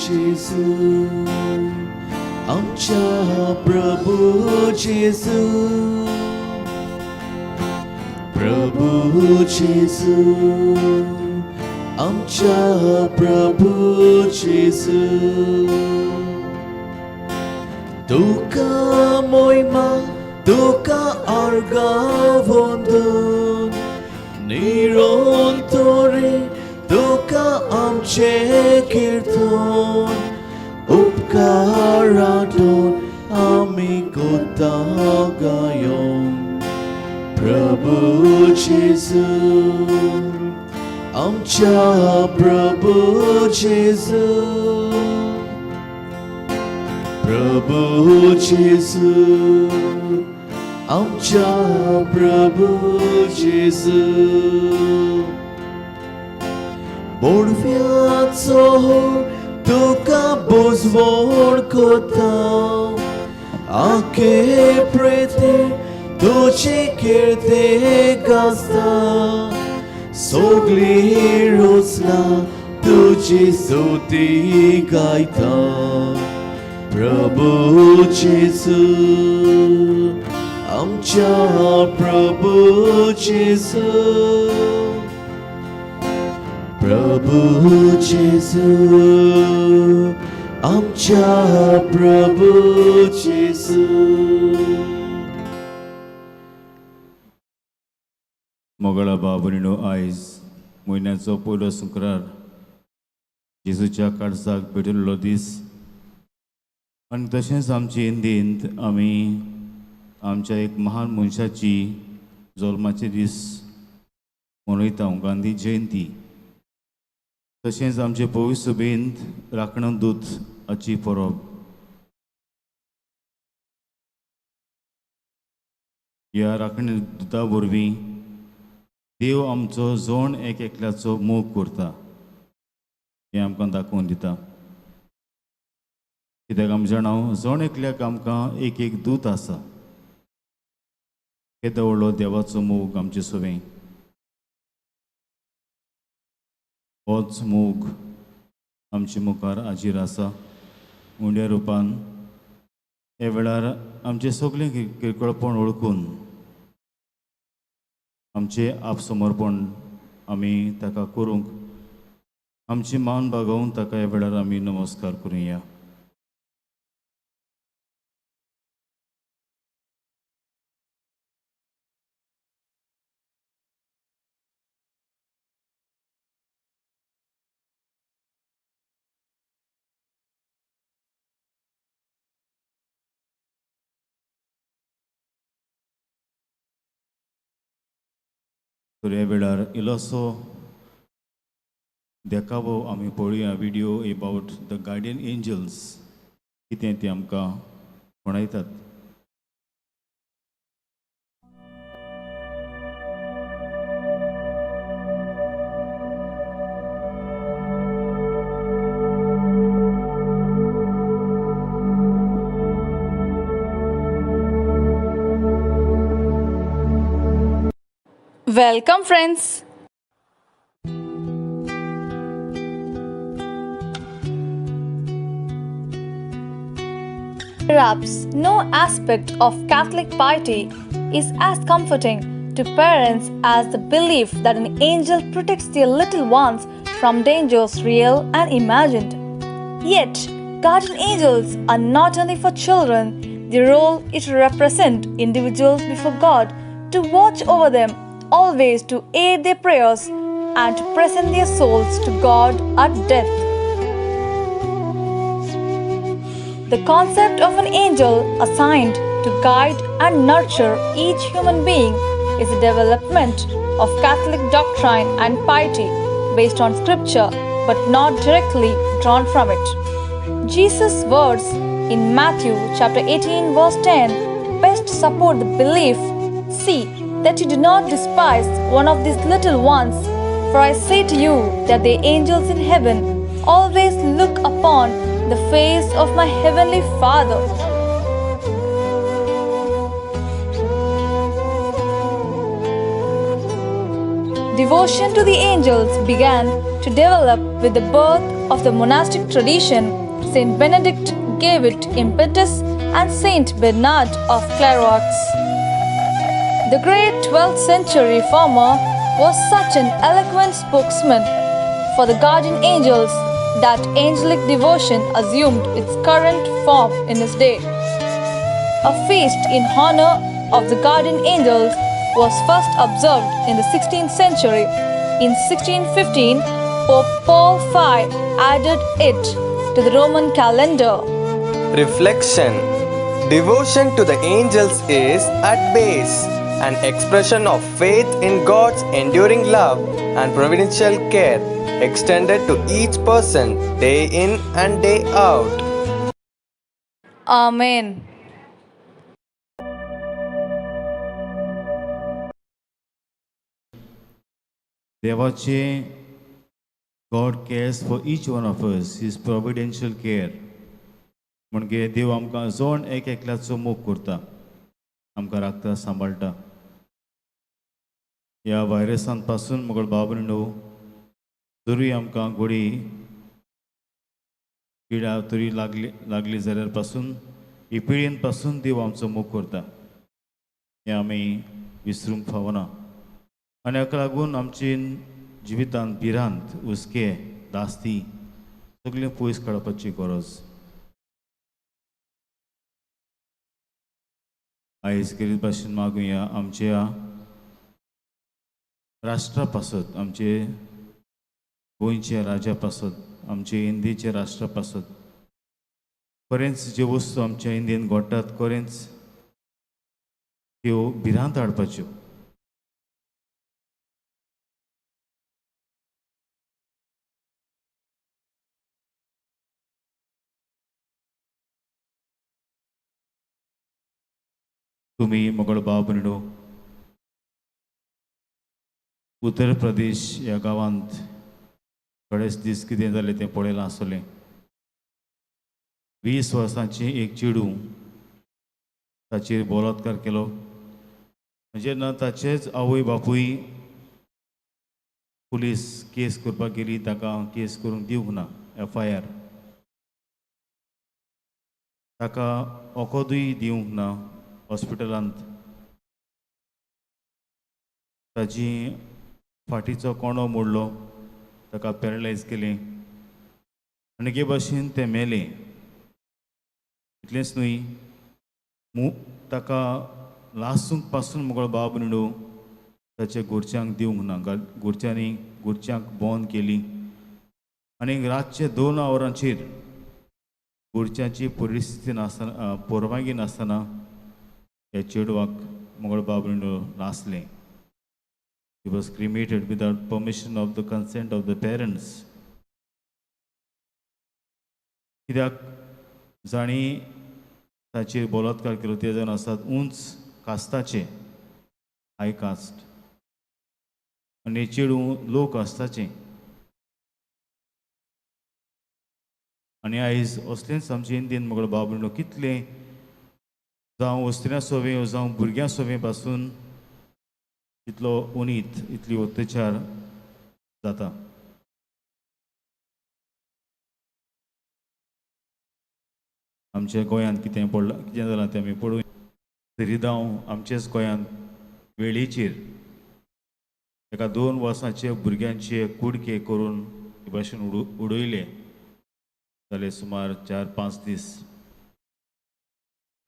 जेजू, आमच्या प्रभू जेजू, प्रभू जेजू, आमच्या प्रभू जेजू. तुका मोयमा, तुका आर्गां वंदून, निरंतरे तुका आमचें कीर्तन, उपकारातून आमी कोता गायोन. प्रभू जेजू, आमच्या प्रभू जेजू, प्रभू जेजू, आमच्या प्रभू जेजू. बोडव्याचो तुका बोजवण कोता, आखे प्रेते तुजी कीर्ती गाजता, सगळी रोचना तुजी स्तुती गायता. प्रभू जेजू, आमच्या प्रभू जेजू, प्रभू जेजू, आमच्या प्रभू जेजू. मोगाळ बाबरिनो, आयज म्हयन्याचो पयलो शुक्रार, जेजूच्या काळजाक भेटयल्लो दीस आनी तशेंच आमचे इंदींत आमी आमच्या एक महान मनशाची जल्माचे दीस मनयता, गांधी जयंती. तशेंच आमचे पवित्र सभेंत राखण दूत हाची परब. ह्या राखण दुता वरवीं देव आमचो जण एक एकल्याचो मोग करता हें आमकां दाखोवन दिता, कित्याक आमी जाणा, जण एकल्याक आमकां एक एक दूत आसा. केदो व्हडलो देवाचो मोग आमचे सवें! होच मोग आमचे मुखार हाजीर आसा उंड्या रुपान. ह्या वेळार आमचें सगळें किरकोळपण वळखून आमचें आपसमर्पण आमी ताका करूंक आमची मान बागोवन ताका ह्या वेळार आमी नमस्कार करुया. तर ह्या वेळार इल्लोसो देखावो आमी पळोवया, video about the guardian angels कितें तें आमकां कळयतात. Welcome, friends. Perhaps no aspect of Catholic piety is as comforting to parents as the belief that an angel protects their little ones from dangers real and imagined. Yet, guardian angels are not only for children, their role is to represent individuals before God, to watch over them, always to aid their prayers and to present their souls to God at death. The concept of an angel assigned to guide and nurture each human being is a development of Catholic doctrine and piety based on scripture but not directly drawn from it. Jesus' words in Matthew chapter 18 verse 10 best support the belief, "See that you do not despise one of these little ones, for I say to you that the angels in heaven always look upon the face of my heavenly Father." Devotion to the angels began to develop with the birth of the monastic tradition, Saint Benedict gave it impetus and Saint Bernard of Clairvaux. The great 12th century reformer was such an eloquent spokesman for the guardian angels that angelic devotion assumed its current form in his day. A feast in honor of the guardian angels was first observed in the 16th century. In 1615, Pope Paul V added it to the Roman calendar. Reflection. Devotion to the angels is, at base, an expression of faith in God's enduring love and providential care extended to each person day in and day out. Amen. देवाचे, God cares for each one of us, his providential care. म्हणजे देव आमकां जण एक एकल्याचो मोग करता, आमकां राखता, सांबाळटा. ह्या व्हायरसान पासून मगळ बाब न्हू जरूय आमकां गोडी पिडा तरी लागली लागली जाल्यार पासून ही पिळयेन पासून देव आमचो मोग करता हें आमी विसरूंक फावना. आनी हाका लागून आमची जिवितांत भिरांत, हुस्के, धास्ती सगळें पयस काडपाची गरज. आयज गरीब भाशेन मागुया आमच्या राष्ट्रा पासत, आमचे गोंयच्या राजा पासत, आमचे इंडियेच्या राष्ट्रा पासत. खरेंच ज्यो वस्तू आमच्या इंडियेन घडटात खरेंच त्यो भिरांत हाडपाच्यो. तुमी मगळ बाब न्हू उत्तर प्रदेश ह्या गांवांत थोडेच दीस कितें जालें तें पळयलां आसतलें. 20 वर्सांची एक चेडूं ताचेर बलात्कार केलो. म्हणजे ना ताचेच आवय बापूय पुलीस केस करपाक गेली, ताका केस करूंक दिवंक ना FIR, ताका वखदूय दिवंक ना हॉस्पिटलांत. ताजी फाटीचो कोणो मोडलो, ताका पॅरलायज केलें आनी एके भाशेन तें मेलें. इतलेंच न्हय, ताका लासूंक पासून मुगळ बाब न्हू ताच्या घरच्यांक दिवंक ना. घरच्यांनी घरच्यांक बंद केली आनी रातचे 2 वरांचेर घरच्यांची परिस्थिती नासतना, परवानगी नासतना ह्या चेडवाक मंगळ बाब न्हू लासलें. He was cremated without permission of the consent of the parents. कित्याक जांणी ताचेर बलात्कार केलो ते जावन आसात उंच कास्ताचे, हाय कास्ट, आनी चेडूं लो कास्ताचें. आनी आयज असलेंच आमचे इंडियन मगळ बाब न्हू कितलें जावं वस्त्र्यां सोवें जावं भुरग्यां सोवें पासून इतलो उनीत, इतली अत्याचार जाता. आमच्या गोंयांत कितें पडलां, कितें जालां तें आमी पळोवया. तरीदांव आमचेच गोंयांत वेळेचेर एका 2 वर्सांचे भुरग्यांचे कुडके करून हे भाशेन उडयले जाले सुमार 4-5 दीस.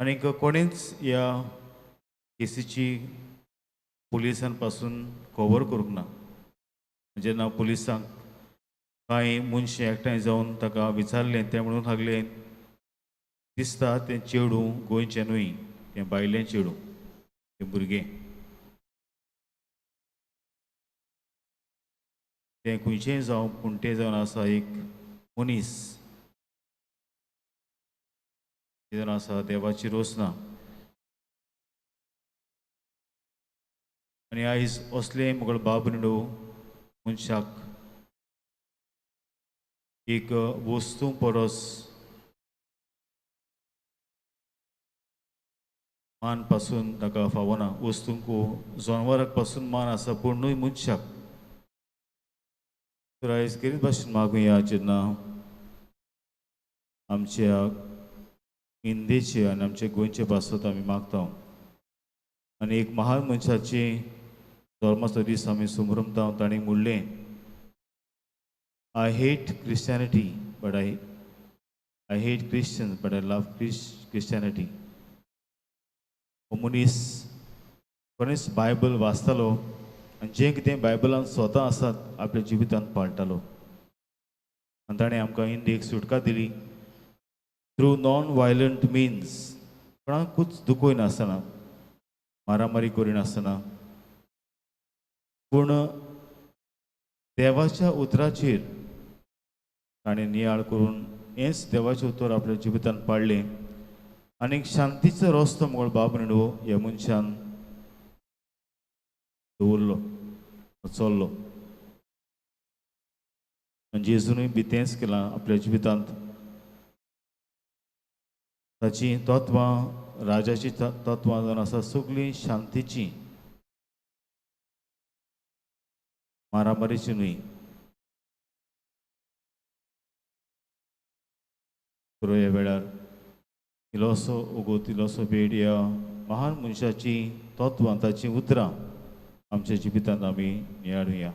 आनीक कोणेच ह्या केसीची पुलिसान पासून कवर करूंक ना. जेन्ना पुलिसांक कांय मनशां एकठांय जावन ताका विचारलें, तें म्हणूंक लागलें दिसता तें चेडूं गोंयचें न्हय, तें भायलें चेडूं, तें भुरगें, तें खंयचेंय जावं पूण तें जावन आसा एक मनीस, तें जावन आसा देवाची रोसना. आनी आयज असलें मगळ बाब न्हू मनशाक एक वस्तू परस मान पासून ताका फावना. वस्तूंक जनवराक पासून मान आसा पूण न्हय मनशाक. तर आयज गरीब भाशेन मागुया जेन्ना आमच्या इंदेचे आनी आमचे गोंयचे पासत आमी मागता. आनी एक महान मनशाची धर्माचो दीस आमी सुमरमता. तांणी म्हणलें, I hate Christianity but I hate Christians but I love Christianity. हो मनीस खरेंच बायबल वाचतालो आनी जें कितें बायबलान स्वता आसात आपल्या जिवितांत पाळटालो. आनी ताणें आमकां इंडियेक सुटका दिली थ्रू नॉन वायलंट मिन्स, कोणाकूच दुखयनासतना, मारामारी करिनासतना, पूण देवाच्या उतराचेर ताणें नियाळ करून हेंच देवाचें उतर आपल्या जिवितांत पाळ्ळें आनी शांतीचो रस्तो मुगळ बाब रेणू ह्या मनशान दवरलो, चल्लो. आनी जेजूनय बी तेंच केलां आपल्या जिवितांत. ताचीं तत्वां, राजाचीं तत्वां जावन आसा सगळीं शांतीचीं, मारामारीची न्हय. ह्या वेळार इल्लोसो उगोत, इल्लोसो भेट ह्या महान मनशाची तत्वां, ताचीं उतरां आमच्या जिवितांत आमी नियाळुया.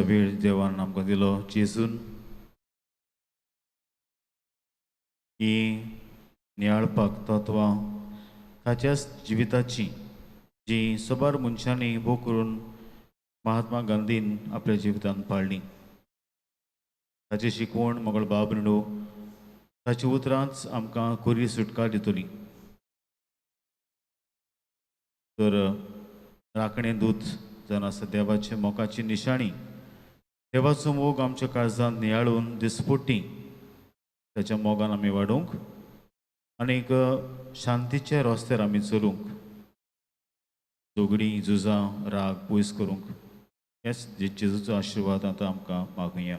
वेळ देवान आमकां दिलो जेजून ही नियाळपाक तत्वां ताच्याच जिविताची जी सबार मनशांनी भोव करून महात्मा गांधीन आपल्या जिवितांत पाळ्ळी. ताची शिकवण मगळ बाब न्हू ताची उतरांच आमकां कोरी सुटका दितली. तर राखणे दूत जावन आसा देवाचे मोगाची निशाणी, देवाचो मोग आमच्या काळजांत नियाळून दिसपट्टी ताच्या मोगान आमी वाडोवंक आनीक शांतीच्या रस्त्यार आमी चलूंक, झगडीं झुजां राग पयस करूंक हेच जेजूचो आशिर्वाद आतां आमकां मागुया.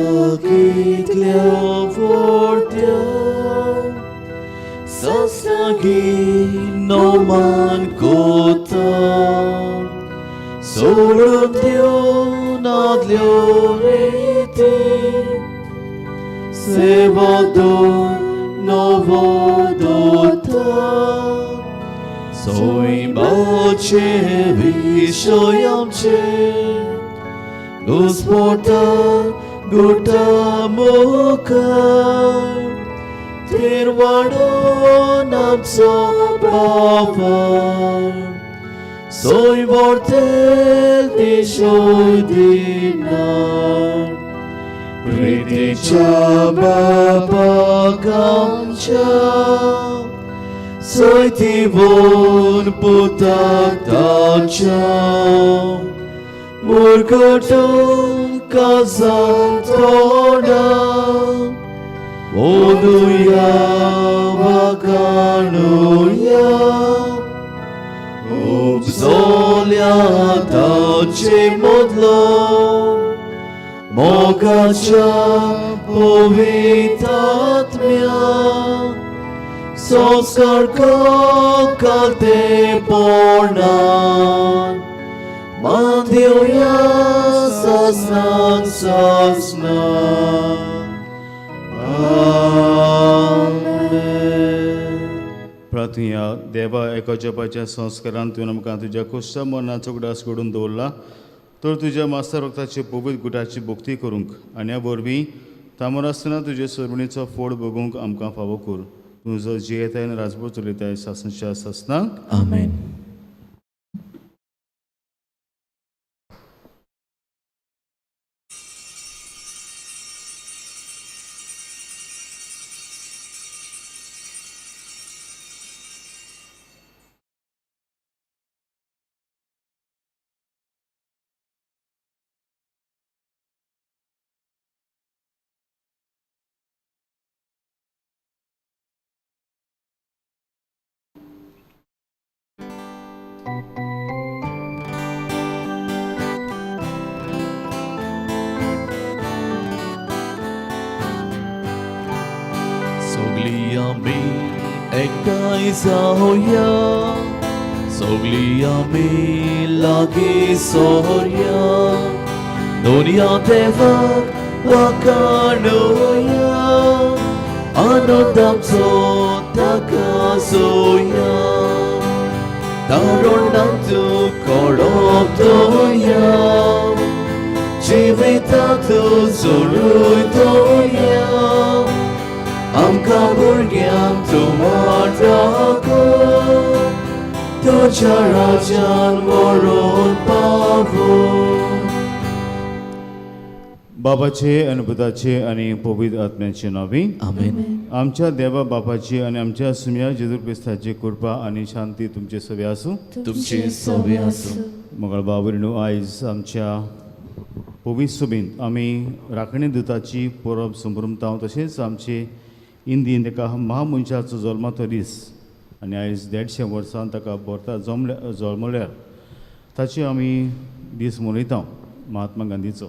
संस्काराकितल्या व्हडल्या सस्नागी नोमान कोता सोडून दिवन आदल्यो रिती सेवा दोन नवो दोता सैमाचे विशय आमचे घुस्मोटा गुटा मुखार थेर वाडोन आमचो पावर सोय व्हरतेल दिशोय दिनार प्रितीच्या बापाक आमच्या सोय दिवन पुताक ताच्या मुरगटून काजान तोंडा ओदुया वागाणुया उपजोल्या ताचे मदलो मोगाच्या पवित्र आत्म्या संस्कार कालतेपणान मांदिवया ससनान ससनान. आमेन. प्रार्थुया. देवा, एका जपाच्या संस्कारान तुवें आमकां तुज्या खोश्या मरणाचो उगडास घडून दवरला तर तुज्या मास्तर रक्ताचे पवित्र गुटाची भक्ती करूंक आनी ह्या वरवीं तामोर आसतना तुजे सरवणीचो फोड बगूंक आमकां फावो कर. तूं जो जियेताय आनी राजभर चलयताय सासनच्या सासनाक. आमेन. सगळी आमी एकठांय जावया, सगळी आमी लागीं सोरया, दोनया देवाक वाखाणुया, आनंद आमचो ताका सोया, तारुणांतू कोडप दोया, जिवितांतू जोडूय दोया, आमकां भुरग्यांक तूं वाटाको, तुज्या राज्यान व्हरून पावो. बाबाचे आनी पुताचे आनी पवित्र आत्म्याचे नांवी. आमेन. आमच्या देवा बापाची आनी आमच्या सुम्या जेजू क्रिस्ताची कृपा आनी शांती तुमचे सवे आसूं. तुमचे सवे आसूं. मंगळ बाबू, आयज आमच्या पवित्र सुबींत आमी राखणे दुताची परब संभ्रमता, तशेंच आमचे इंदीन ताका महामनशाचो जल्माचो दीस आनी आयज 150 वर्सां ताका भरता जमल्या जल्मल्यार ताची आमी दीस मनयता महात्मा गांधीचो.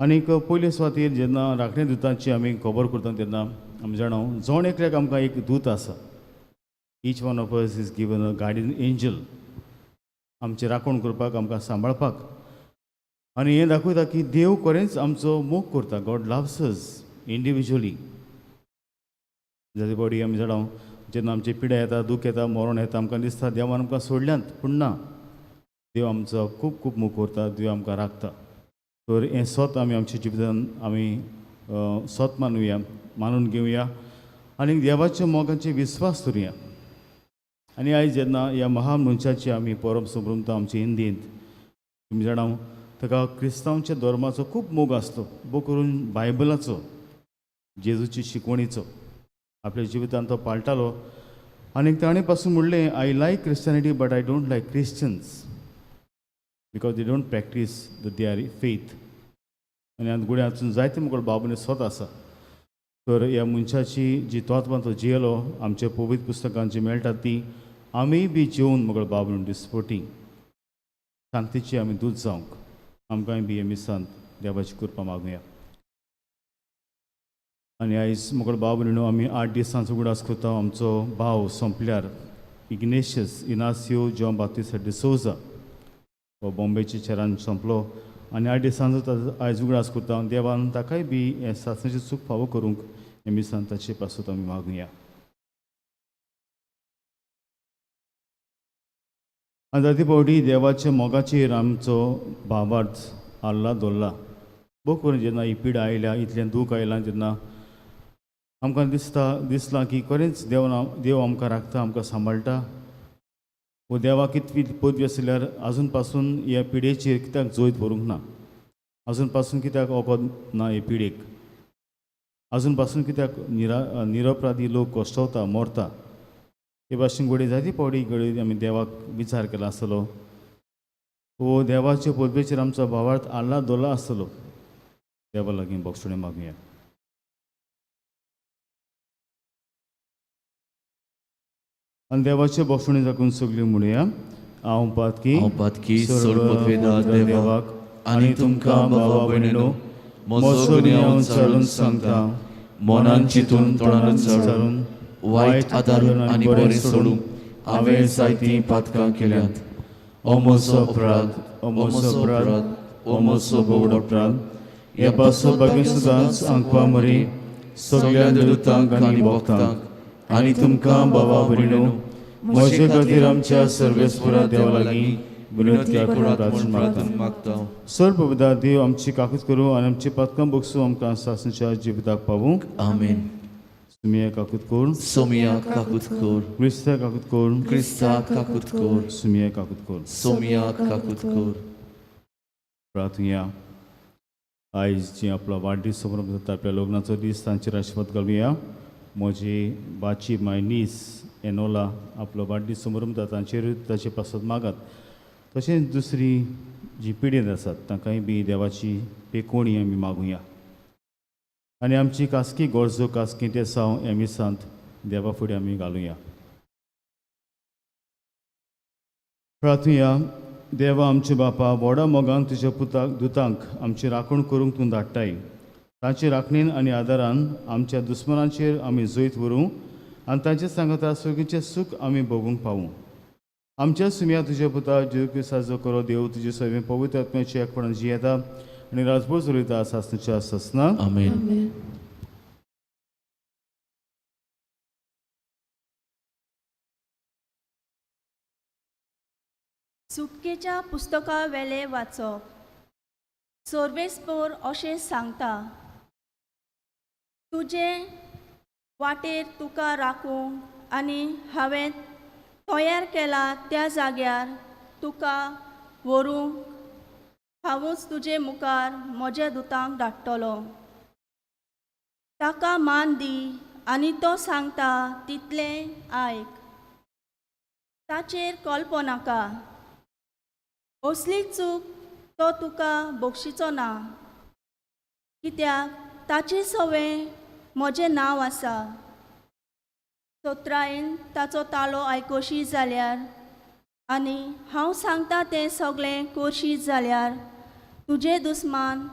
आनीक पयले सुवातेर जेन्ना राखणे दुतांची आमी खबर करता तेन्ना आमी जाणा जण एकल्याक आमकां एक दूत आसा. Each one of us is given a guardian angel आमची राखण करपाक, आमकां सांबाळपाक. आनी हें दाखयता की देव खरेंच आमचो मोग करता. God loves us individually. जाते फावटी आमी जाणा जेन्ना आमची पिडा येता, दूख येता, मरण येता, आमकां दिसता देवान आमकां सोडल्यांत, पूण ना, देव आमचो खूब खूब मोग करता, देव आमकां राखता. तर हें सत आमी आमच्या जिवितान आमी सत मानुया, मानून घेवया आनी देवाच्या मोगाचेर विस्वास दवरुया. आनी आयज जेन्ना ह्या महान मनशाची आमी परब संभ्रमता आमचे हिंदींत, तुमी जाणा ताका क्रिस्तांवच्या धर्माचो खूब मोग आसलो, भोव करून बायबलाचो, जेजूची शिकवणीचो आपल्या जिवितांत तो पाळटालो. आनी ताणें पासून म्हणलें, I like Christianity but I don't like Christians because they don't practice the their faith. आनी आतां गुड्या जायते मुखार बाबूने स्वत आसा. तर ह्या मनशाची जी तत्वां तो जियेलो, आमच्या पवित्र पुस्तकां जी मेळटात ती आमीय बी जेवन मुगळ बाबून दिसपटी शांतीची आमी दूत जावंक आमकांय बी हे मिसांत देवाची कृपा मागुया. आनी आयज मुगळ बाबू न्हू आमी 8 दिसांचो उगडास करता आमचो भाव सोंपल्यार इग्नेशियस इनासियो जॉन बाप्तिस्त डिसोजा हो बॉम्बेच्या शहरान सोंपलो. आनी 8 दिसांचो ताजो आयज उगडास करता. देवान ताकाय बी हें सासणाचें सूख फावो करूंक हे मिसान ताचे पासून आमी मागुया. आनी जाती फावटी देवाच्या मोगाचेर आमचो भावार्थ आल्ला धरला. भोव करून जेन्ना ही पिडा आयल्या, इतलें दूख आयलां, तेन्ना आमकां दिसता दिसलां की खरेंच देव आमकां राखता, आमकां सांबाळटा. वो देवाक इतली पदवी आसल्यार आजून पासून ह्या पिडेचेर कित्याक जैत व्हरूंक ना, आजून पासून कित्याक वखद ना हे पिडेक, आजून पासून कित्याक निरपराधी लोक कश्टवता, मरता. हे भाशेन घडये जायते फावटी घडये आमी देवाक विचार केला आसतलो. वो देवाचे पदवेचेर आमचो भावार्थ आल्ला धरला आसतलो. देवा लागीं बक्षणें मागुया. आनी देवाचे बक्षणे दाखोवन सगळीं म्हणुया, हांव पातकी, हांव पातकी, सर्व देवाक आनी तुमकां बाबा भयणीनो म्हजो गुन्यांव चालून सांगता, मनान चिंतून तोंडान चालून वायट आदारून आनी बरें सोडूंक हांवें जायतीं पातकां केल्यांत. ओ म्हजो अपराध, ओ म्हजो अपराध, ओ म्हजो भोव अपराध. हे पासो बागी सदांच आंकवा मरी सगळ्या दुतांक आनी भक्तांक आनी तुमकां बाबा भयणीनो म्हजे खातीर आमच्या सर्वेस्परा देवा लागीं विनोद करात म्हूण मागता. सर्व देव आमची काकूत करूं आनी आमची पातकां बगसूं आमकां सासणाच्या जिविताक पावूंक. आमेन. सुमिया काकूत कर, सोमिया काकूत कर, क्रिस्ता काकूत कर, क्रिस्ता काकूत कर, सुमिया काकूत कर. सोमिया काकूत कर. प्रार्थुया. आयज जी आपलो वाडदीस समारंभ जाता, आपल्या लग्नाचो दीस, तांचेर आशिर्वाद घालुया. म्हजी बाची माय नीस एनोला आपलो वाडदीस समारंभ जाता, तांचेर ताचे पासत मागात. तशेंच दुसरी जी पिडेन आसात तांकांय बी देवाची पेकोणी आमी मागुया. आनी आमची खासगी गरजो खासगी तेसांव ह्या मिसांत देवा फुडें आमी घालुया. प्रार्थुया. देवा आमचे बापा, व्हडा मोगान तुज्या पुताक दुतांक आमची राखण करूंक तूं धाडटाय. तांचे राखणेन आनी आदारान आमच्या दुस्मनांचेर आमी जैत व्हरूं आनी तांचे सांगाता सगळीचें सूख आमी भोगूंक पावूं. आमच्या सुमया तुज्या पुता जेजू क्रिस्ताचो करो देव तुजे सगळें पवित्र आत्म्याचे एकपणान जियेता आनी राजभर चलयता सासणाच्या सासना. आमेन. सुटकेच्या पुस्तका वेले वाचप. सर्वेस्पोर अशें सांगता, तुजे वाटेर तुका राखूंक आनी हांवें तयार केला त्या जाग्यार तुका व्हरूंक हांवूच तुजे मुखार म्हज्या दुतांक धाडटलो. ताका मान दी आनी तो सांगता तितलें आयक, ताचेर कल्पो नाका. असली चूक तो तुका बक्षिचो ना, कित्याक ताचे सवें म्हजें नांव आसा. चतुरायेन ताचो तालो आयकोशी जाल्यार आनी हांव सांगता तें सगळें करशी जाल्यार तुजे दुस्मान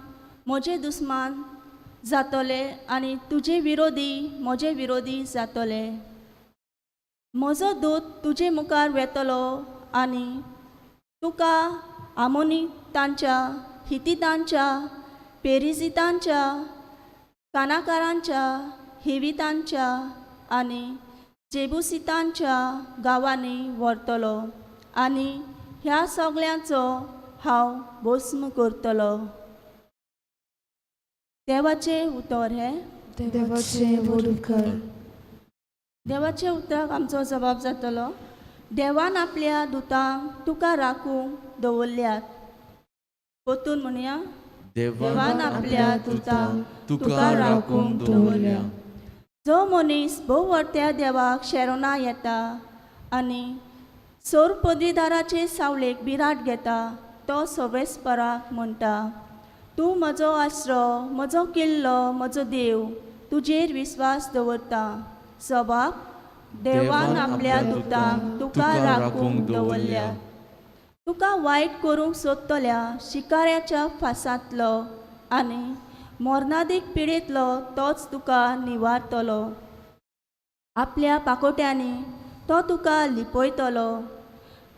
म्हजे दुस्मान जातले आनी तुजे विरोधी म्हजे विरोधी जातले. म्हजो दूत तुजे मुखार वेतलो आनी तुका आमोनितांच्या, हितितांच्या, पेरिजितांच्या, कानाकारांच्या, हिवितांच्या आनी जेबुसितांच्या गांवांनी व्हरतलो आनी ह्या सगळ्यांचो हांव भस्म करतलो. देवाचें उतर हें. देवाचें व्हड उपकार. देवाच्या उतराक आमचो जबाब जातलो. देवान आपल्या दुतांक तुका राखूंक दवरल्यात. परतून म्हणया. देवान आपल्या दुतांक तुका राखूंक दवरल्या. जो मनीस भोववर्त्या देवाक शेरोना येता आनी सोर पदवीदाराचे सावळेक बिराट घेता तो सर्वेस्पराक म्हणटा, तूं म्हजो आसरो, म्हजो किल्लो, म्हजो देव, तुजेर विस्वास दवरता. सबाब देवान आपल्या दुतांक तुका राखूंक दवरल्या. तुका वायट करूंक सोदतल्या शिकाऱ्याच्या फासांतलो आनी मरणादीक पिडेंतलो तोच तुका निवारतलो. आपल्या पाकोट्यांनी तो तुका लिपयतलो,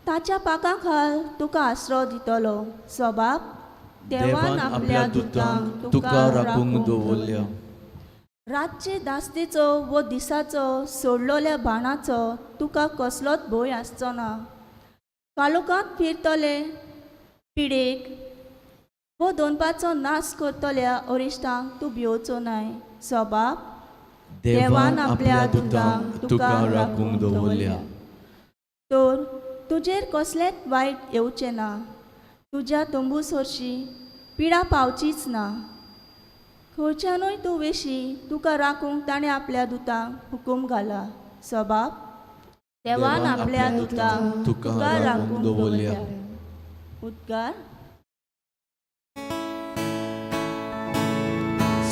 ताच्या पाकां खाल तुका आसरो दितलो. सबाब देवान आपल्या दुतांक तुका राखूंक दवरल्या. रातचे दास्तेचो वो दिसाचो सोडलोल्या बाणाचो तुका कसलोच भंय आसचो ना. कालोकांत फिरतले पिडेक वो दोनपाचो नाश करतल्या अरिश्टांक तूं भियोचो नाय. सबाब देवान आपल्या दुतांक तुका राखूंक दवरल्या. तर तुजेर कसलेंच वायट येवचें ना, तुज्या तंबू सरशी पिडा पावचीच ना. खंयच्यानूय तूं वेशी तुका राखूंक ताणें आपल्या दुतांक हुकूम घाला. सबाब देवान आपल्या दुतांक तुका राखूंक दवरल्या. उद्गार.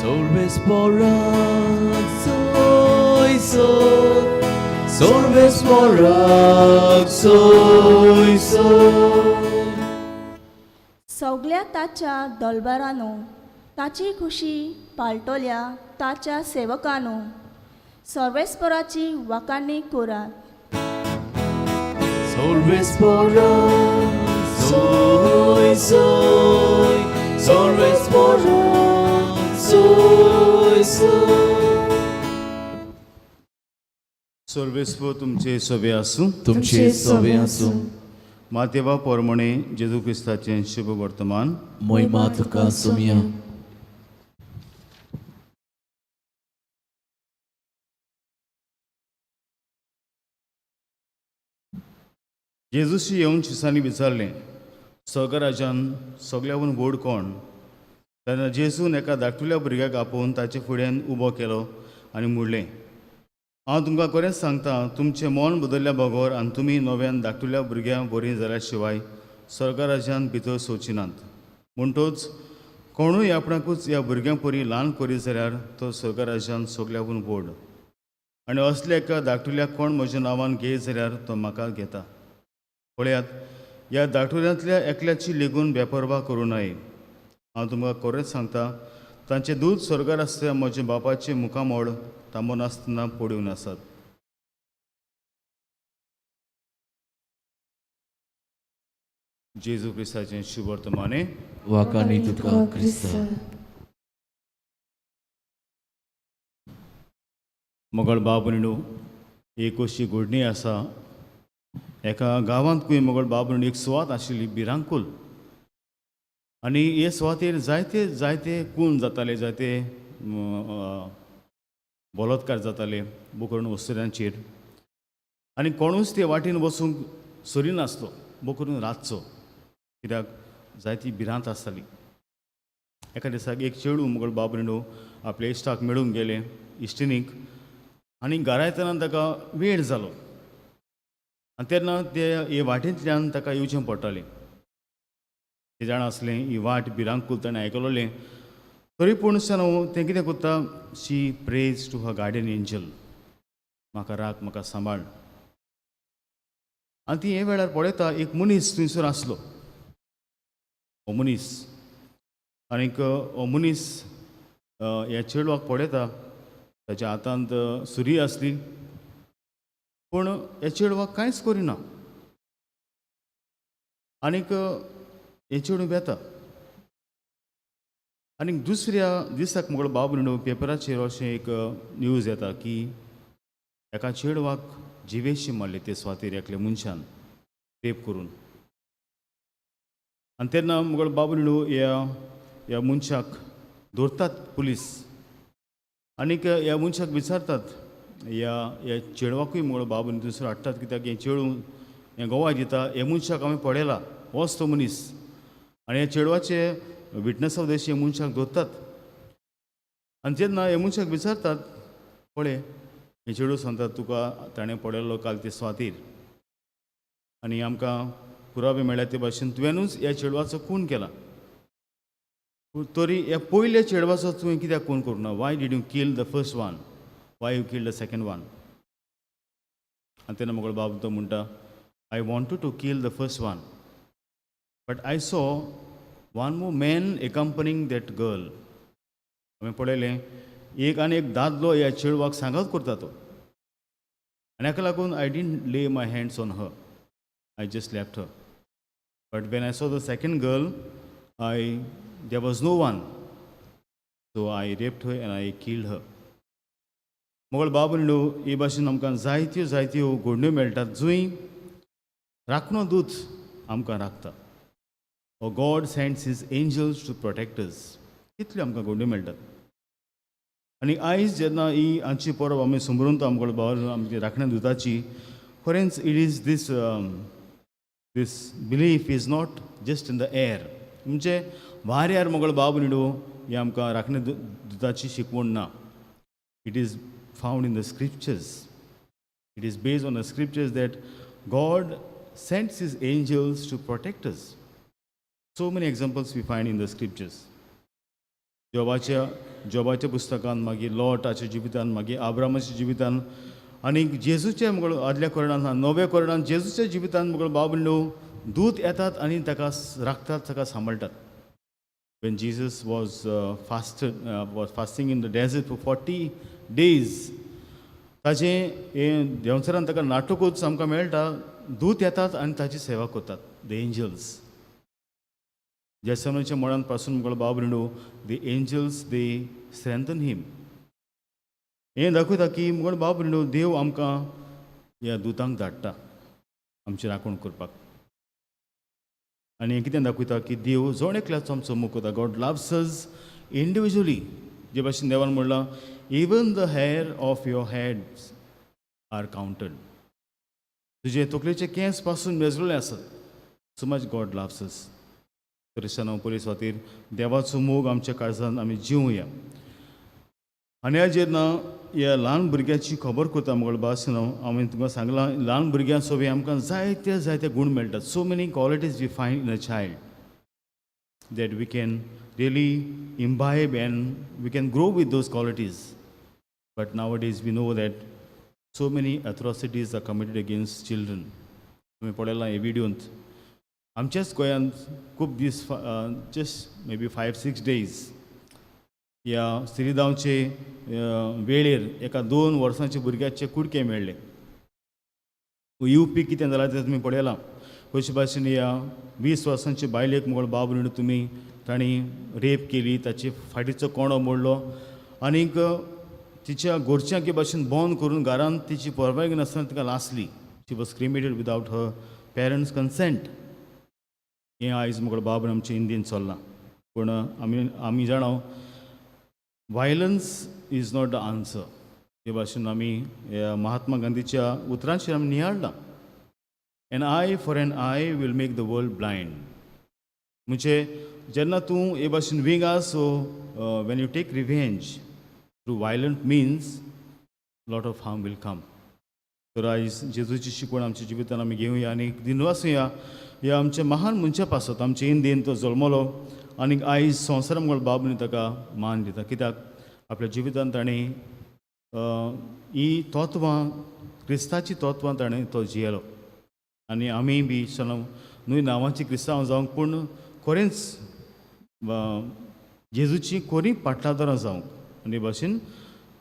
सर्वेस्पराक सोय सोय, सर्वेस्पराक सोय सोय. सगल्या ताच्या दलबारानो, ताची खुशी पाळटल्या ताच्या सेवकानो, सर्वेस्पराची वाखाणी करात. सर्वेस्पराक सोय सोय, सर्वेस्पराक सोय सोय. सर्वेस्पर तुमचे सवे आसूं. तुमचे सवे आसूं. मातेवा पोरमणे जेजू क्रिस्ताचें शुभ वर्तमान. मोहिमा तुका सुमया. जेजूशी येवन शिसांनी विचारलें, स्वर्गराजान सगळ्याहून व्हड कोण? तेन्ना जेजून एका धाकटुल्या भुरग्याक आपोवन ताचे फुड्यान उबो केलो आनी म्हणलें, हांव तुमकां खरेंच सांगता, तुमचें मन बदलल्या बगर आनी तुमी नव्यान धाकटुल्या भुरग्यां बरीं जाल्या शिवाय स्वर्गराजान भितर सरची नात. म्हणटच कोणूय आपणाकूच ह्या भुरग्यां परी ल्हान करीत जाल्यार तो स्वर्गराजान सगळ्याहून व्हड. आनी असल्या एका धाकटुल्याक कोण म्हज्या नांवान घेयत जाल्यार तो म्हाका घेता. पळयात, ह्या धाकटुल्यांतल्या एकल्याची लेगून बेपर्वा करूं नये. हांव तुमकां खरेंच सांगता, तांचें दूद स्वर्गार आसता म्हज्या बापाचें मुखामळ थांबनासतना पडून आसात. जेजू क्रिस्ताचें शुभ वर्तमाने. वाखाणी तुका क्रिस्ता. मोगळ बाब भयणीनो, एक अशी घडणी आसा. एका गांवांत खंय मोगळ बाब भयणीनो एक सुवात आशिल्ली भिरांकूल, आनी हे सुवातेर जायते जायते खून जाताले, जायते बलात्कार जाताले बोकरून वस्तुऱ्यांचेर, आनी कोणूच ते वाटेन वचूंक सरिनासलो बोकरून रातचो, कित्याक जायती भिरांत आसताली. एका दिसाक एक चेडूं मोगळ बाब भयणीनो आपल्या इश्टाक मेळूंक गेलें, इश्टिणीक, आनी घरा येतना ताका वेळ जालो आनी तेन्ना ते हे वाटेंतल्यान ताका येवचें पडटालें. तें जाणा आसलें ही वाट भिरांकूल, ताणें आयकलोलें. तरी पूण न्हू तें कितें करता? She prays to her guardian angel, म्हाका राख, म्हाका सांबाळ. आनी ती हे वेळार पळयता, एक मनीस थंयसर आसलो. हो मनीस आनीक हो मनीस ह्या चेडवाक पळयता. ताच्या हातांत सुरी आसली, पूण ह्या चेडवाक कांयच करिना. आनीक हें चेडूं वेता. आनीक दुसऱ्या दिसाक मुगलो बाब न्हू पेपराचेर अशें एक न्यूज येता की एका चेडवाक जिवेशी मारले ते सुवातेर एकल्या मनशान रेप करून. आनी तेन्ना मुगलो बाबू न्हू ह्या मनशाक धरतात पुलीस आनीक ह्या मनशाक विचारतात. ह्या चेडवाकूय मुगलो बाबू दुसरो हाडटात, कित्याक हें चेडूं हें गवाय दिता, हे मनशाक हांवें पळयला, होच तो मनीस. आनी ह्या चेडवाचे विटनसा उद्देशी हे मनशाक धरतात. आनी जेन्ना हे मनशाक विचारतात, पळय, हें चेडूं सांगता, तुका ताणें पळयलो काल ते सुवातेर आनी आमकां पुरावे मेळ्ळ्या ते भाशेन तुवेंनूच ह्या चेडवाचो खून केला. तरी ह्या पयल्या चेडवाचो तुवें कित्याक खून करूं ना? Why did you kill the first one? Why you kill the second one? आनी तेन्ना मुगलो बाब तो म्हणटा, "I wanted to kill the first one, but I saw one more man accompanying that girl." हांवें पळयलें, एक आनी एक दादलो ह्या चेडवाक सांगात करता तो आनी हाका लागून I didn't lay my hands on her. I just left her. But when I saw the second girl, I there was no one, so I raped her and I killed her. मोगळ बाब न्हू, हे भाशेन आमकां जायत्यो जायत्यो घडण्यो मेळटात जंय राखणो दूत आमकां राखता. O God sends his angels to protect us. कितल्यो आमकां घडण्यो मेळटात. आनी आयज जेन्ना ही आमची परब आमी समरून आमकां बाबा आमची राखण्या दुताची, खरेंच it is this belief is not just in the air. म्हणजे वाऱ्यार मोगळ बाब निडू ही आमकां राखणे दुताची शिकवण ना. It is found in the scriptures. It is based on the scriptures that God sends his angels to protect us. So many examples we find in the scriptures. जोबाच्या पुस्तकान, मागीर लॉटाच्या जिवितान, मागीर आब्रामाच्या जिवितान आनी जेजूच्या मुगळ आदल्या कोरणान, नव्या कोरणान जेजूच्या जिवितान मुगळ बाब न्हू दूत येतात आनी ताका राखतात, ताका सांबाळटात. When Jesus was fasting in the desert for 40 days, ताजें हें देंवचारान ताका नाटकूच आमकां मेळटा, दूत येतात आनी ताची सेवा करतात, the angels. जेसनाच्या मळान पासून मुगळ बाब न्हू, the angels, they strengthen him. हें दाखयता की मुगळ बाब न्हू, देव आमकां ह्या दुतांक धाडटा आमची राखण करपाक. आनी हें कितें दाखयता की देव जण एकल्याचो आमचो मोग करता. God loves us individually. जे भाशेन देवान म्हणलां, "Even the hair of your heads are counted." तुजे तकलेचे केंस पासून मेजलेले आसात. So much God loves us. क्रिस्तांव पुलीस खातीर देवाचो मोग आमच्या काळजान आमी जिवया. आनी ह्या जेन्ना ह्या ल्हान भुरग्याची खबर करता मुगळ भास न्हू, हांवें तुमकां सांगलां, ल्हान भुरग्यां सोबी आमकां जायते जायते गूण मेळटात. So many qualities we find in a child that we can really imbibe and we can grow with those qualities. But nowadays we know that so many atrocities are committed against children. तुमी पळयलां हे व्हिडियोंत. आमच्याच गोंयांत खूब दीस, just maybe 5-6 days, ह्या श्रीगांवचे वेळेर एका 2 वर्सांच्या भुरग्याचे कुडके मेळ्ळे. युपी कितें जालां तें तुमी पळयलां. कशे भाशेन ह्या 20 वर्सांचे बायलेक मुगो बाब न्हू तुमी तांणी रेप केली, ताचे फाटीचो कोंडो मोडलो आनीक तिच्या घरच्यांक भाशेन बंद करून घरांत तिची परवानगी नासतना तिका लासली. She was cremated without her parents' consent. हें आयज मुगो बाब आमचे इंडियेन चल्लां. पूण आमी जाणा, violence is not the answer. ते भाशेन आमी ह्या महात्मा गांधीच्या उतरांचेर आमी नियाळ्ळां, "An eye for an eye will make the world blind." म्हणजे जेन्ना तूं हे भाशेन विंगा, so when you take revenge through violent means, lot of harm will come. तर आयज जेजूची शिकवण आमच्या जिवितान आमी घेवया आनी दिनवासुया ह्या आमच्या महान मनशा पासत. आमचे इंदीन तो जल्मलो आनी आयज संवसार मुखार बाब न्ही ताका मान दिता, कित्याक आपल्या जिवितान ताणें ही तत्वां, क्रिस्ताची तत्वां ताणें तो जियेलो. आनी आमी बी सण न्हय नांवाची क्रिस्तांव जावंक, पूण खरेंच जेजूची खरी पाटलादारां जावंक आनी भाशेन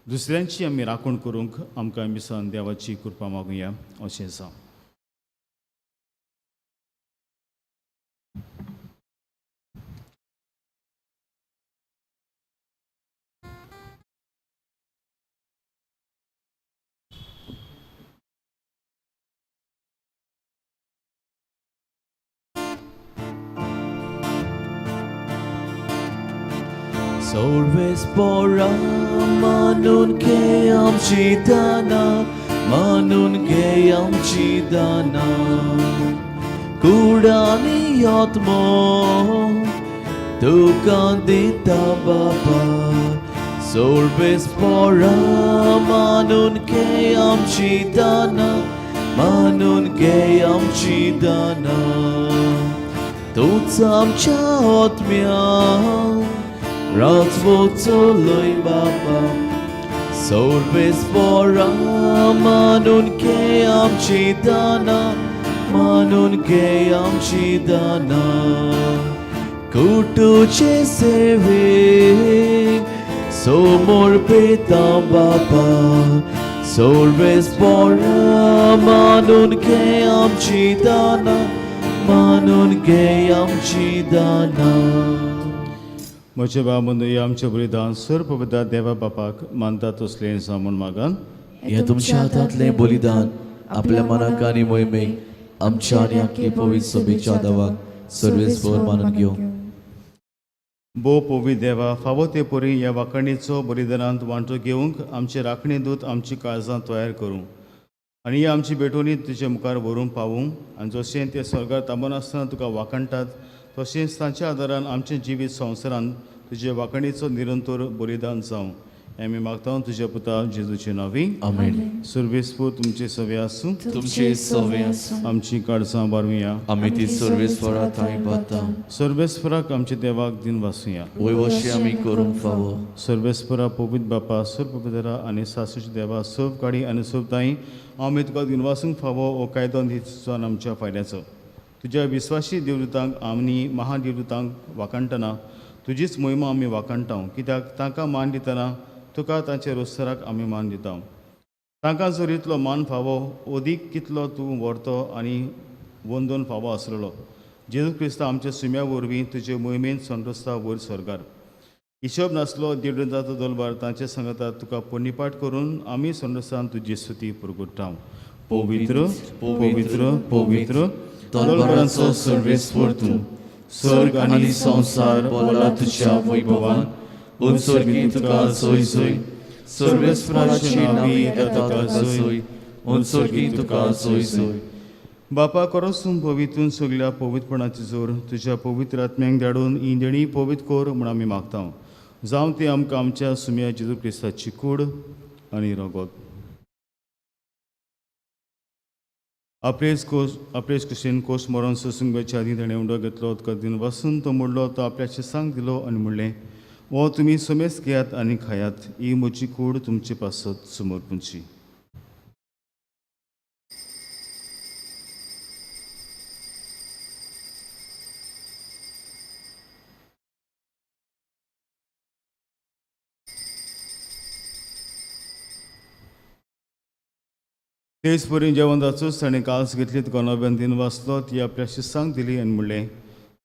दुसऱ्यांची आमी राखण करूंक आमकां मिसान देवाची कृपा मागुया अशें जावं. Sorvespora manun ke amchidana, manun ke amchidana, kudani atmo tukan dita baba. Sorvespora manun ke amchidana, manun ke amchidana, तूच आमच्या आत्म्या राजवो चलय बाबा. सर्वेस्परा मानून घे आमची दाना, मानून घे आमची दाना, कुटूचे सेवे समर्पिता बाबा. सर्वेस्परा मानून घे आमची दाना, मानून घे आमची दाना. म्हजे बाबा आमचे बलिदान सर्व पवित्र देवा बापाक मानता तसलें जावं म्हूण मागान. हे तुमच्या हातांतलें बलिदान आपल्या मनाक आनी मोहिमेक आमच्या आनी आख्खे पवित्र सभेच्या दावाक सर्वेस्पर मानून घेवं. भोव पवित्र देवा, फावो ते परी ह्या वांकणीचो बलिदानांत वांटो घेवंक आमचे राखणे दूत आमची काळजां तयार करूं आनी ही आमची भेटवणी तुजे मुखार व्हरूंक पावूं. आनी जशें ते स्वर्गार तांबून आसतना तुका वाखणटात, तशेंच तांच्या आदारान आमचें जिवीत संवसारान तुजे वांकणीचो निरंतर बलिदान जावं हें आमी मागता तुज्या पुता जेजूचे नांवी. आमेन. सर्वेस्पर तुमचे सवे आसूं. तुमचे सवे आसूं. आमची काळजां बारुया. आमी ती सर्वेस्परा थंय वता. सर्वेस्पराक आमच्या देवाक दिन वासुया. वयवशी आमी करूंक फावो. सर्वेस्परा पवित्र बापा, सर्व पवित्रा आनी सासूच्या देवा, सोब काडी आनी सोब ताई, आमी तुका दिनवासूंक फावो हो कायदो जावन आमच्या फायद्याचो. तुज्या विस्वाशी देवदूतांक आनी महादेवदूतांक वाखाणटना तुजीच मोहिमा आमी वाखाणटा, कित्याक तांकां मान दितना तुका तांच्या रोस्तराक आमी मान दिता. तांकां जर इतलो मान फावो, अदीक कितलो तूं व्हरतो आनी वंदोन फावो आसलेलो. जेजू क्रिस्ता आमच्या सुम्या वरवीं तुजे मोहिमेन संतोस्ता वयर स्वर्गार. हिशोब नासलो देवदूतांचो दलबार तांचे सांगता तुका पुण्यपाठ करून आमी संतोस्तान तुजी स्तुती पुरगुट्टा. पवित्र पवित्र पवित्र दलबाराचो सर्वेस्पर तूं, स्वर्ग आनी संवसार भरला तुज्या वैभवान. उत्सर्गी तुका सोय सोय, सर्वेस्पराची नावी येता तुका सोय, उत्सर्गी तुका सोय सोय. बापा, करोस तूं पवित्रून सगल्या पवित्रपणाची जोर तुज्या पवित्र आत्म्यांक धाडून ही देणी पवित्र कर म्हूण आमी मागता. जावं ती आमकां आमच्या सुम्या जेजू क्रिस्ताची कूड आनी रगत. आपलेच कुशीन कोश मरण सोसूंक वेच्या आदीं ताणें उंडो घेतलो, तुका दिन वासून तो मोडलो, तो आपल्या शिसांक दिलो आनी म्हणलें, हो तुमी समेस घेयात आनी खायात, ही म्हजी कूड तुमचे पासत समर्पूंची. तेच परी जेवण जाचोच ताणें काल्स घेतली, तुका नव्यान दिन वाचलो, ती आपल्या शिसांक दिली आनी म्हणलें,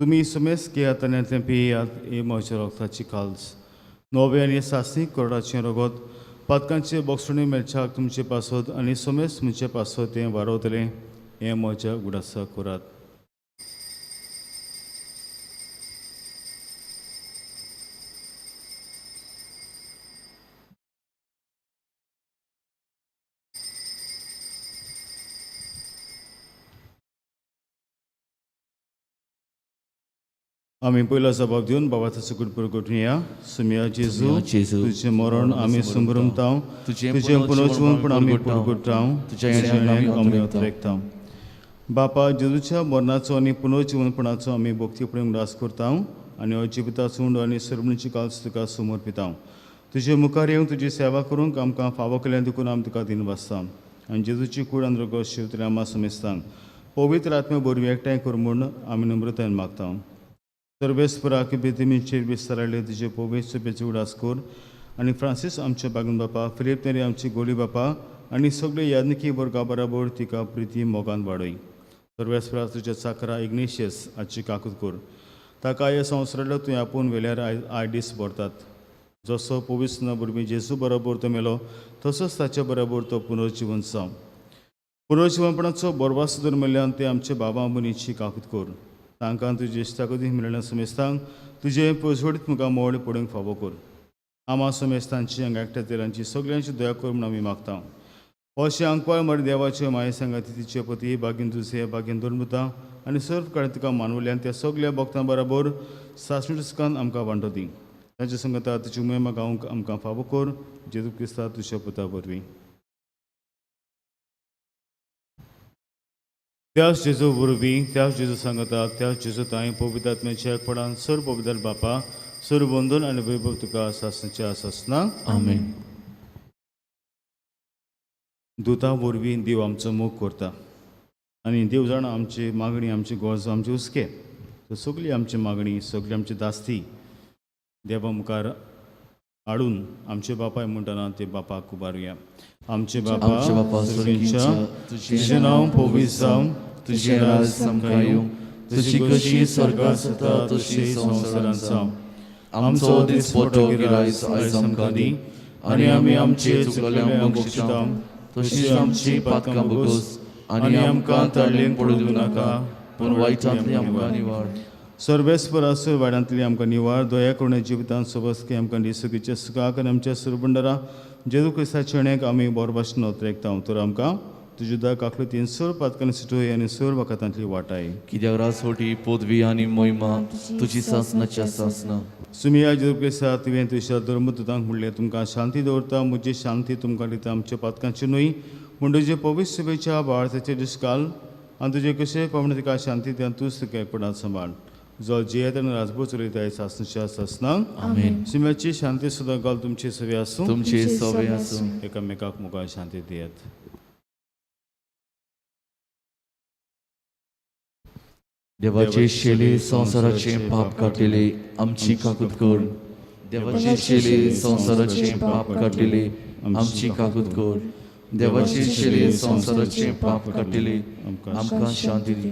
तुमी समेस घेयात आनी तें पियात, ही म्हज्या रगताची काल्स, नवें आनी सासणीक कोरडाचें रगत, पातकांचे बोगसुणी मेळच्याक तुमचे पासत आनी समेस तुमचे पासत तें वारवतलें, हें म्हज्या उगडासाक करात. आमी पयलो जबाब दिवन बाबाचो सुकूट पुरगुटया. सुमिया जेजू, सुमिया जेजू, तुजें मरण आमी सुमरमताव, तुजें तुजें पुनर्जीवनपण आमी पुरगुटाव, पुरगुटाव, तुज्या येण्याक आमी अतरेकताव. बापा, जेजूच्या मरणाचो आनी पुनर्जीवनपणाचो आमी भक्तीप्रेम उगडास करता आनी हो जिविताचो उंडो आनी सर्वणीची काल्स तुका समर्पिता. तुजे मुखार येवन तुजी सेवा करूंक आमकां फावो केल्या देखून आमी तुका दिन वाचता आनी जेजूची कूड आनी रगत शिवतले आमा समेस्तांक पवित्र आत्म्या वरवीं एकठांय कर म्हूण आमी नम्रतायेन मागता. सर्वेस्पराक बेतिमीचेर विस्तारायले तुजे पवित्र सुपेचे उगडास कर आनी फ्रांसीस आमच्या बागून बापा, फिलीप नेरी आमची गोली बापा आनी सगळे यादनिकी वर्गा बराबर तिका प्रिती मोगान वाडय. सर्वेस्परा, तुज्या चाकरा इग्नेशियस हाची काकूत कर. ताका ह्या संवसारांतलो तुवें आपोवन वेल्यार I दीस भरतात. जसो पवित्र वरवीं जेजू बरोबर तो मेलो, तसोच ताचे बरोबर तो पुनर्जिवन जावं. पुनर्जिवनपणाचो बोरवास धरून मेल्ल्यान ते आमचे बाबा मुनीची काकूत कर. तांकां तुजे इश्टागती मेळ्ळ्या समेस्तांक तुजें पोजवडीत मुखार मोड पडूंक फावो कर. आमा समेस्तांची हांगा एकट्या तेलांची सगल्यांची दया कर म्हूण आमी मागता. अशें आंकवार मरे देवाचे माये सांगाती तिचे पती बागीन तुसे बागीन धर्मता आनी सर्व काळ तुका मानवल्यान त्या सगल्या भक्तां बराबर सासणीकान आमकां वांटो दी. तांचे संगता तुजी उमेमा गावंक आमकां फावो कर, जेजू क्रिस्ता तुज्या पुता वरवीं. त्याच जेजू वरवीं, त्याच जेजू सांगता, त्याच जेजू ताई पवित्र आत्म्याच्या एकपणान सर्व पवित्र बापा, सर्व वंदन आनी वैभव तुका सासणाच्या सासना. आमेन. दुता वरवीं देव आमचो मोग करता आनी देव जाणा आमची मागणी, आमची गरज, आमचे हुस्के. तर सगळी आमची मागणी, सगळी आमची दास्ती देवा मुखार हाडून आमचे बापाय म्हणटना ते बापाक उबारुया. आमचे आमचे बापा बापा सर्गींच्या, स्वर्गींच्या, तुजें नांव पवित्र जावं, तुजें राज आमकां येवं, तुजी कशी स्वर्गांत जाता तशी संवसारांत जावं. आमचो दिसपटो गिरायस आयज आमकां दी आनी आमी आमचे चुकल्यांक बक्षिता तशीच आमची पातकां भोगोस आनी आमकां ताळयेन पडूं दिवं नाका, पूण वायटांतली आमकां निवार. सर्वेस्परासो वाड्यांतली आमकां निवार. दया करुणे जिवितांत सोबसके आमकां दिसुकीचे सुखाक आनी आमच्या सुरबंडरा जेजू क्रिस्ताच्या चेण्याक आमी बरो भाशेन अतरेकता. तर आमकां तुज्या दया काकलुतीन सर्व पातकांनी सुटोय आनी सर्व वखदांतली वाटाय. कित्याक राजवटी, पदवी आनी मोहिमा तुजी सासनाच्या सासना. सुमिया जेजू क्रिस्ता, तुवें तुज्या धर्मदूतांक म्हणलें, तुमकां शांती दवरता, म्हजी शांती तुमकां दिता. आमच्या पातकांची न्हय पूण तुजे पवित्र सभेच्या बाळाचे दीस घाल आनी तुजे कशें प्रमाणे तुका शांती दिवन तूंच तुका एकपणात सांबाळ, जो जियेत आनी राजभर चलयता सासनाच्या सासनाक. आमेन. शिम्याची शांती सुद्दां घाल तुमची सवी आसूं. तुमचे सवे आसूं. एकामेकाक मुखार शांती दियात. देवाचे शेले संवसाराचे पाप काडटले, आमची काकूत कर. देवाचे शेले संवसाराचे पाप काडटले, आमची काकूत कर. देवाचे शेले संवसाराचे पाप काडटले, आमकां शांती दी.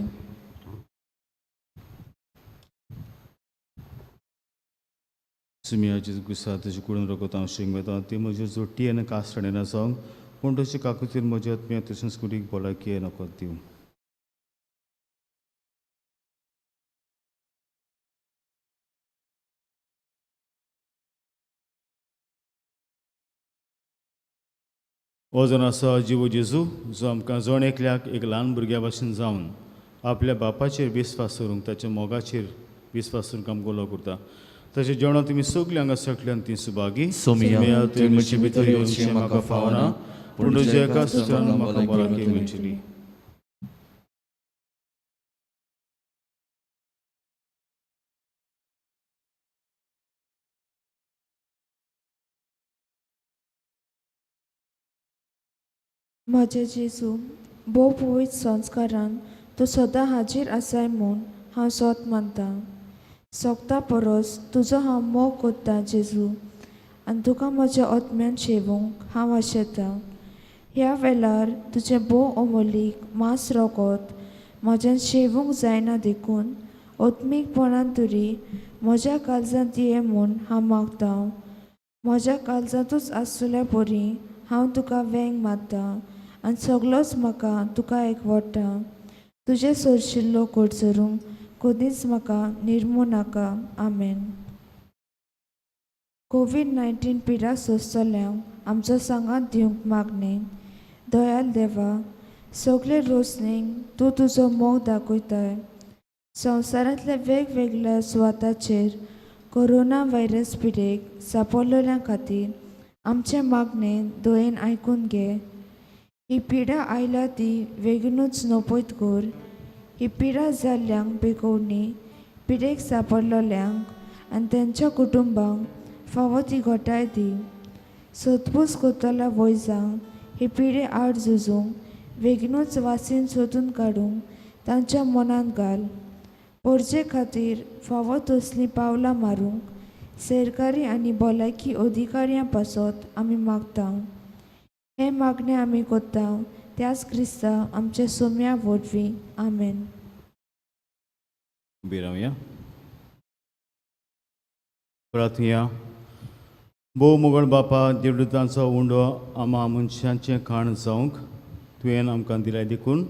सुमिया जेजू क्रिस्ता, तुजी कुडून रगत हांव शिंगवेता ती म्हजी जोटी आनी कास्टणें जावंक, पूण तुजी काकुतीन म्हज्या आत्म्या तशेंच कुडीक भलायकी नकत दिवं. हो जावन आसा जिवो जेजू, जो आमकां जण एकल्याक एक ल्हान भुरग्या भाशेन जावन आपल्या बापाचेर विस्वास दवरूंक, ताच्या मोगाचेर विस्वास दवरूंक आमकां उलो करता. तशें जेवणां तुमी सगळीं हांगा सगल्यान ती सुभागी. सोमिया, तुवें म्हजे भितर येवचें म्हाका फावना, पूण तुज्या एका सुत्रान म्हाका भलायकी मेळटली. म्हजे जेजू, भोव पवित्र संस्कारान तूं सदां हाजीर आसाय म्हूण हांव सोत मानतां. सोगता परस तुजो हांव मोग कोत्तां जेजू, आनी तुका म्हज्या आत्म्यान शेवूंक हांव आशेतां. ह्या वेळार तुजें भोव अमोलीक मांस रोगत म्हज्यान शेवूंक जायना, देखून आत्मीकपणान तरी म्हज्या काळजांत ये म्हूण हांव मागतां. म्हज्या काळजांतूच आसलेल्या परी हांव तुका वेंग मारतां आनी सगलोच म्हाका तुका एकवटा. तुजें सोरशिल्लो कोडसरूंक कदींच म्हाका निर्मू नाका. आमेन. कोवीड 19 पिडा सोंसतल्यांक आमचो सांगात दिवंक मागणें. दयाल देवा, सगळे रोसणेक तूं तुजो मोग दाखयताय. संवसारांतल्या वेगवेगळ्या सुवाताचेर कोरोना व्हायरस पिडेक सांपडलेल्या खातीर आमचें मागणें दयेन आयकून घे. ही पिडा आयल्या ती बेगीनूच नपयत कर. ही पिडा जाल्ल्यांक बेगोवणी, पिडेक सांपडलेल्यांक आनी तेंच्या कुटुंबांक फावो ती घटाय दी. सोदपूस करतल्या वैजांक हे पिडे आड झुजूंक बेगीनूच वासीन सोदून काडूंक तांच्या मनांत घाल. पोरजे खातीर फावो तसलीं पावलां मारूंक सरकारी आनी भलायकी अधिकाऱ्यां पासत आमी मागता. हें मागणें आमी करता त्याच क्रिस्ता आमच्या सोम्या वरवीं. आमेन. उबी रावया, प्रार्थुया. भोव मोगळ बापा, देवदूतांचो उंडो आमा मनशांचें खाण जावंक तुवें आमकां दिलाय देखून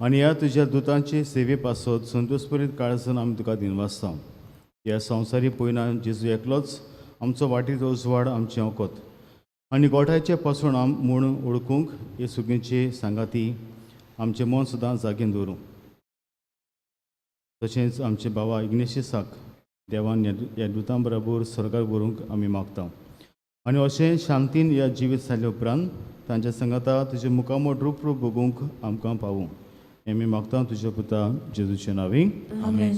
आनी ह्या तुज्या दुतांचे सेवे पासत संतोषपरीत काळजान आमी तुका दिनवासता. ह्या संवसारी पयना जेजू एकलोच आमचो वाटेचो उजवाड, आमचें वखद आनी गोठायचें पसण आम म्हूण वळखूंक हे सुगींचे सांगाती आमचें मन सदां जागेन दवरूं. तशेंच आमचे बाबा इग्नेशियसाक देवान ह्या दुतां बरोबर स्वर्गार व्हरूंक आमी मागता आनी अशें शांतीन ह्या जिवीत जाले उपरांत तांच्या सांगाता तुजें मुखामळ रूप रूप बघूंक आमकां पावूं हें आमी मागता तुज्या पुता जेजूचे नांवी.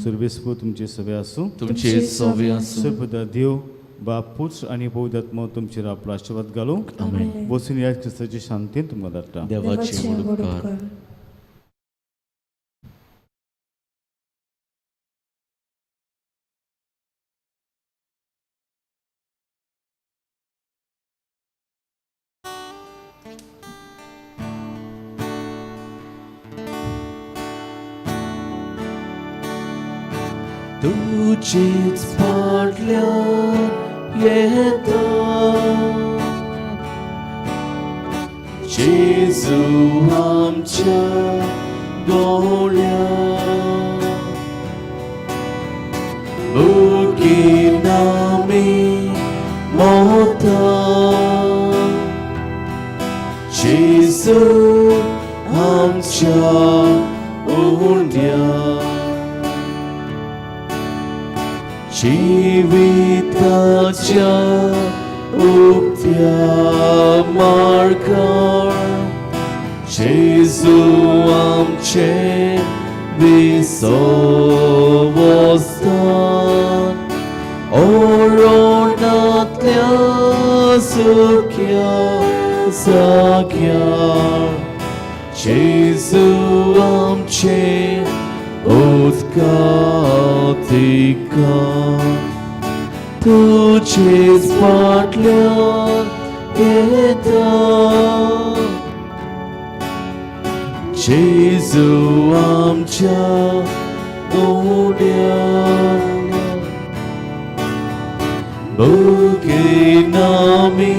सुरबेसपू तुमचे सगळे आसूं. तुमचे सवे आसूं. सुरपुता देव बाप, पुत्र आनी पवित्र तुमचेर आपलो आशिर्वाद घालूं. आमेन. बसून ह्या क्रिस्ताची शांतीन तुमकां धाडटा. देवाचे व्हड उपकार. तुझेच फाटल्यान येता जेजू आमच्या गोळ्या, नामी मोता जेजू आमच्या उंड्या. जिविताच्या उक्त्या मार्गार जेजू आमचे विसवस्थान, ओरोणांतल्या सुख्या जाग्यार जेजू आमचे उदकातिका. तुझेच फाटल्यान येता जेजू आमच्या उड्या, नामी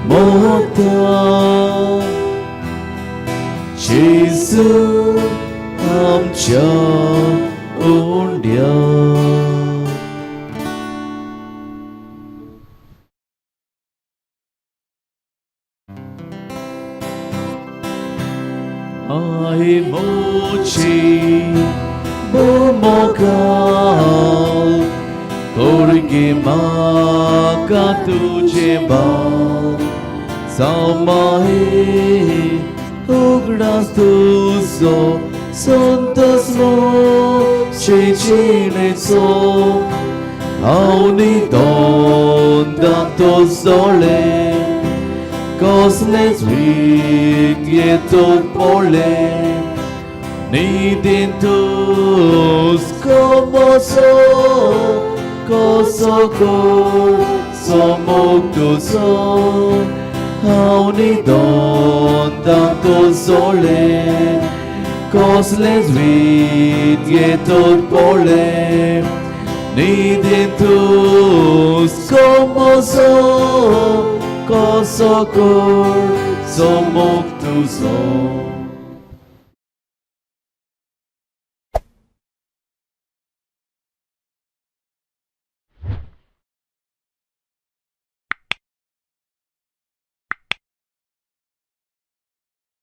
मोता जेजू आमच्या उंड्या. Ai mochi bomokal korge maka tuje bal samahe उगडास तुजो संतोष चिचिणेचो हांव निदोंदा तो जोळे कसलेच विद्येतूंक पडले निदेंतूस कमसो कसो कर समोक तुजो हांव निदोंदा तो जोळे कसलेच विद्येतूंक पडले निदेंतूस कमसो कसो कर समोक तुजो.